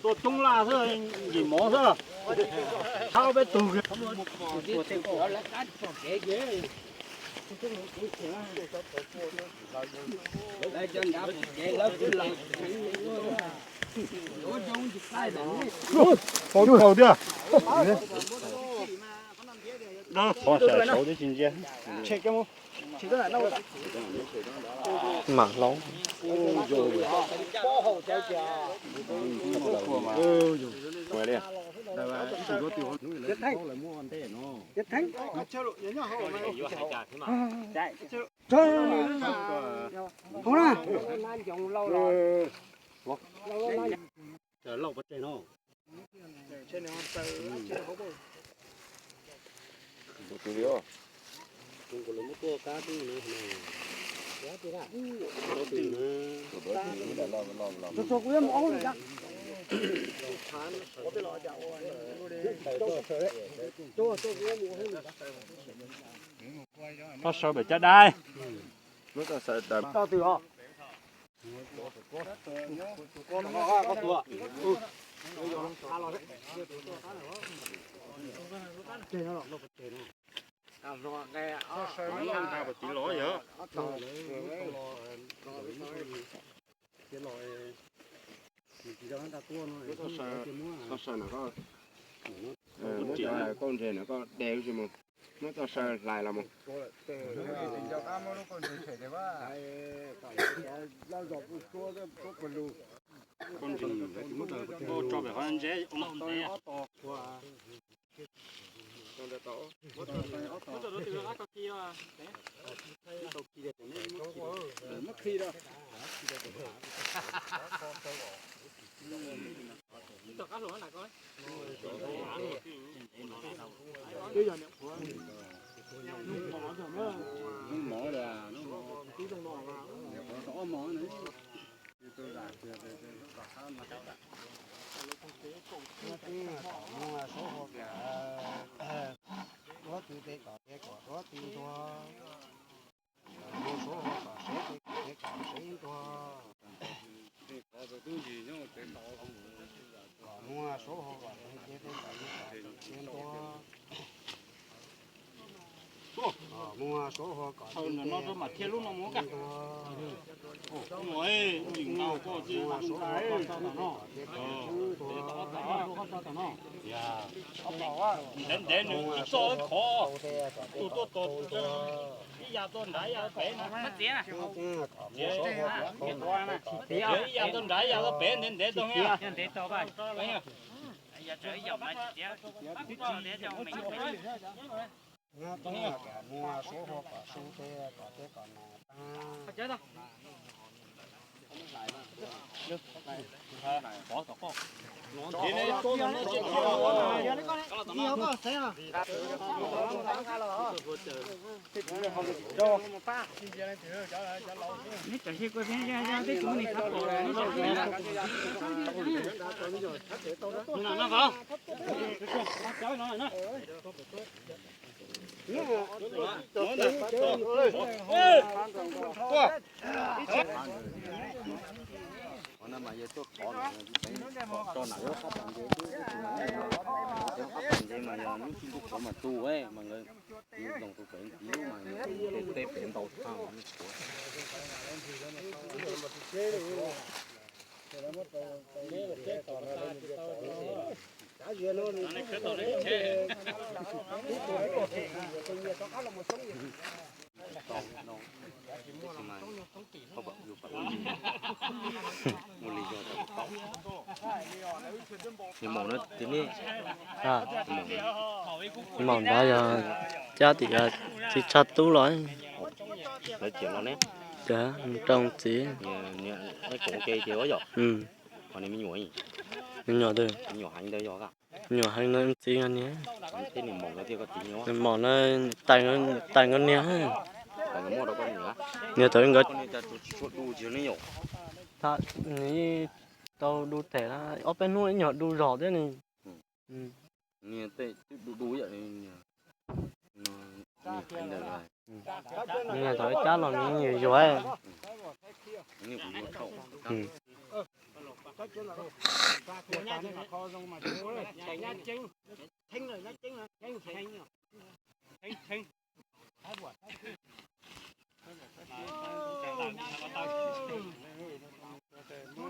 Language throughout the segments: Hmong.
Tuaj coob laj xwb, nkim mov xwb. Thab peb tug. Pau pau tiag. Mam hlauv. Lauj pov tseg no. Toj saw pem caj dab. Toj saw no koj, muab cov kauj ntseg no koj de wb tsis mus, muab toj saw hlais los mus. Kauj ntseg, tso pem qhov ntseb ua ntev. Hnub mov, hnub mov, hnub mov. Muaj suab hua kom tes kom duab ti ntuag, muaj suab hua kom seb tes kom seb ntuag, kom muaj suab hua kom tes kom tes ntuag, kom muaj suab hua kom tes kom tes ntuag, kom muaj suab hua kom tes kom tes ntuag. Ntev ntev nws tsis txog khov, tus tuaj tos ib yam tuaj nrad ib yam pem no. Ib yam tuaj nrad ib yam tuaj pem ntev ntev tau. Muaj suab hua kom su tes kom tes kom no. Mas yog lub tsis ntuj qhuav mas tu mas nkawd nploos tus pem ntxiv mas tej pem ntaus tag. Mus li yog tau. Nws maum no tim nej, maum nrad yog cab tim txiv Tshaj Tub los. Lawv ciam los ne. Cas rau txiv. Koom ke ces ua yom. Qhov nws me nyuam, me nyuam twg? Me nyuam heev ntawd yog, me nyuam heev ntawd txiv niag. Nws maum no tais nkawd niag. Niag tau nkawd tau du them ob peb hnub ib nyuag du zog thiab ne. Niag thaum ib cab los nws yuag yuag. Hnub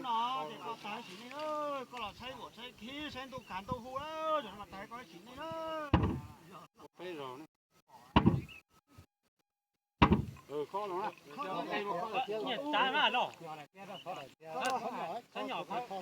no ces koj tag sim neej, koj los saib vuam saib khib saib ntuj kag ntuj hu, zaum no mas tag koj sim neej na. Nyiam tsav na los. Tsav nyom tsav.